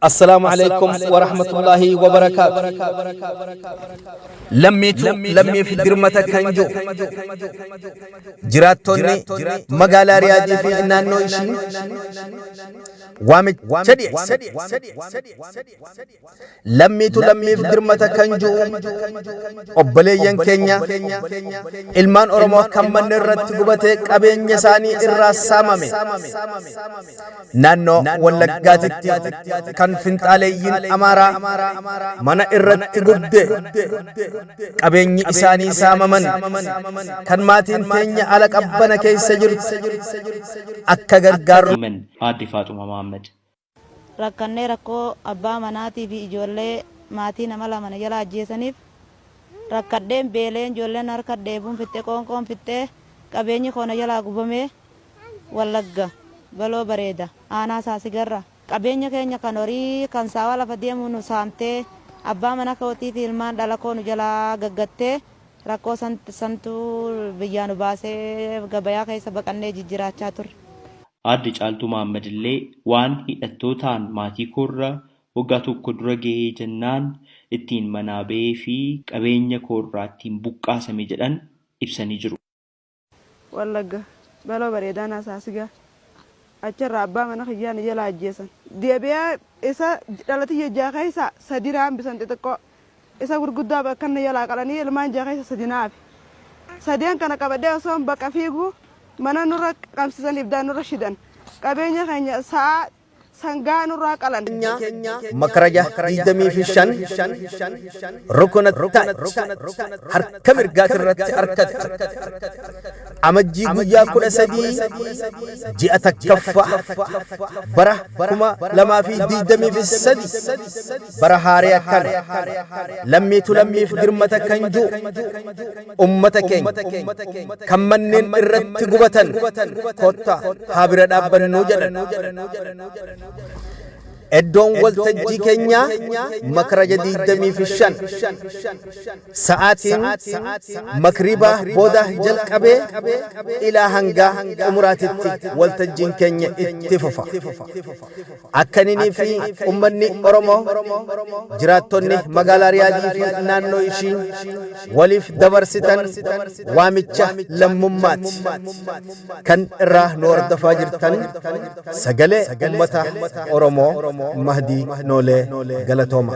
Assalaamu alaikum wa rahmatullahi wa barakaatu. Lammiitu lammiif dirmata kan jiru jiraattonni magaalaa Riyaadii fi naannoo ishii waamicha dhiyeessan. Lammiitu lammiif dirmata kan jiru obboleeyyan keenya ilmaan Oromoo kan manni irratti gubatee qabeenya isaanii irraa saamame naannoo Wallaggaatitti kan finxaaleeyyiin Amaaraa mana irratti gubde qabeenyi isaanii saamaman kan maatiin teenya ala qabbana keessa jirtu akka gargaarru himan Aadde Faaxumaa Mahammad. Rakkannee rakkoo abbaa manaatii fi ijoollee maatii nama lama na jala ajjeesaniif rakkadheen beeleen ijoolleen harka dheebuun fixxee qoonqoon fixxee qabeenyi koo na jalaa gubamee Wallagga Baloo Bareeda aanaa Saasigarra qabeenya keenya kan horii kan saawaa lafa deemu nu saamtee abbaa mana kootii fi ilmaan dhala koo nu jalaa gaggattee rakkoo santu biyyaa nu baasee gabayaa keessa baqannee jijjiraachaa turre. Aadde Caaltuu Mahammad illee waan hidhattootaan maatii koorra waggaa tokko dura gahee jennaan ittiin manaa bahee fi qabeenya koorraa ittiin buqqaasame jedhan ibsanii jiru. Wallagga Baloo Bareedaa Naasaasigaa achirraa abbaa mana kiyyaa na jalaa ajjeesan. Deebi'ee isa dhalatiyya jaha keessa sadi na hambisan xixiqqoo. Isa gurguddaa bakka na jalaa qalanii ilmaan jaha keessa sadi na hafe. Sadeen kana qabadhee osoo baqa fiigu mana nurra qabsiisan ibdaan nurra shidan. Qabeenya keenya sa'a sangaa nurraa qalan. Makaraja 25 rukuna taaj harka mirgaati irratti arkate Amajjii guyyaa 13 ji'a takkaffaa bara 2023 bara haaree akkana lammiitu lammiif dirmata kan jiru ummata keenya kan manneen irratti gubatan kottaa haa bira dhaabbannuu jedhan. Iddoon waltajjii keenyaa makaraja 25 sa'aatiin makriibaa booda jalqabee ilaa hanga xumuraatitti waltajjiin keenya itti fufa. Akkaninii fi ummanni Oromoo jiraattonni magaalaa Riyaadii fi naannoo ishii waliif dabarsitan waamicha lammummaati. Kan irraa nu hordofaa jirtan sagalee ummata Oromoo Mahdii Noolee galatooma.